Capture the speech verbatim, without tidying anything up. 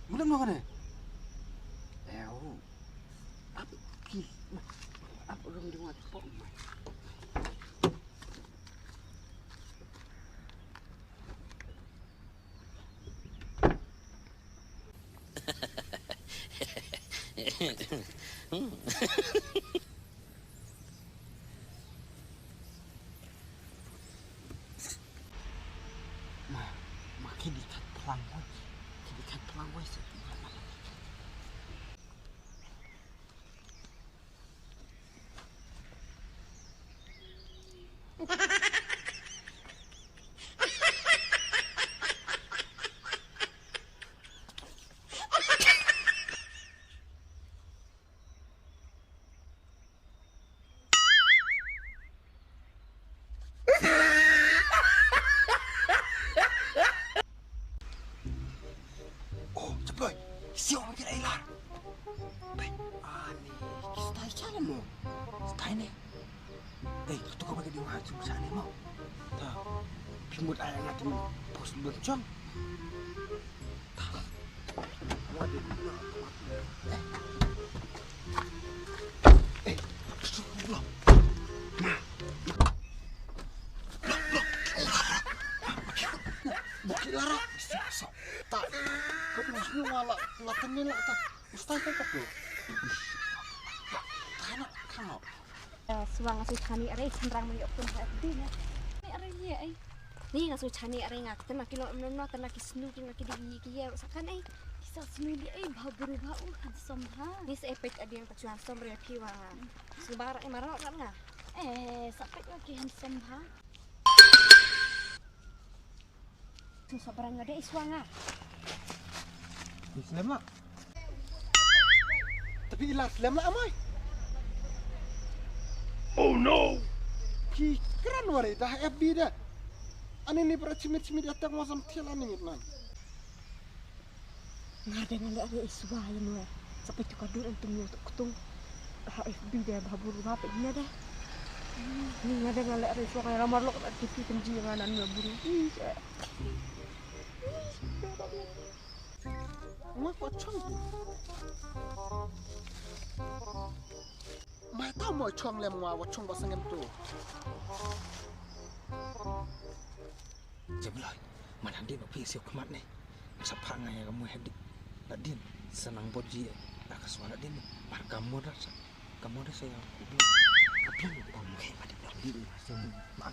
Mula mula kane. Eh, oh. Ap ki. Ap rung ding wat pok mai. Ma, ma ki di kat plang boy. Ki di kat plang boy. Oh, Jabloi, siang makin ai lar. Bai, ani, ki stai chala mo. Stai ne. Ei, tu ka bagi di wahar chung sa ne mo. Ta, pimut ai ngat mo. Pos lun chong. Shuwa nga shu shani arei, kynrang mynta ïoh kum ha ding. Ni arei ïa ei. Ni nga shu shani arei nga kynrang ki long mno mno kynrang ki snu ki long ki dei ki ïa sa kan ei. Ki sa snu dei ei bha bru bha u handsome bha. Ni sa epek adien ka chuan som re phi wa. Snu bar ei maro kan nga. Eh, sa pek nga ki handsome bha. Snu sa barang nga dei swa nga. Ni slem la. Tapi ila slem la amai. Oh no. Ki kran wari dah F B dah. Ani ni para chimit chimit atak masam thial ani ngit nan. Nga dang nga leh re iswa ïa nwe. Sa peit tu ka dur antum nyo tuk tung. Ha F B de bha buru bha peit ne de. Ni nga dang nga leh re iswa nga ramar lok na tipi kenji nga nan nwe buru. Ih, eh. Nga ko chong. Mai tau mo chong lem nga wa chong ba sangem tu. Jabloi, man hadien ba phi siew khmat ne. Sa pha nga ïa ka mui hadien. Ladien sa nang bot ji la ka swa ladien ne. Mar ka mut sa. Ka mut sa ïa ku. Ka phi ba mu khe ma di ba di sa. Ma.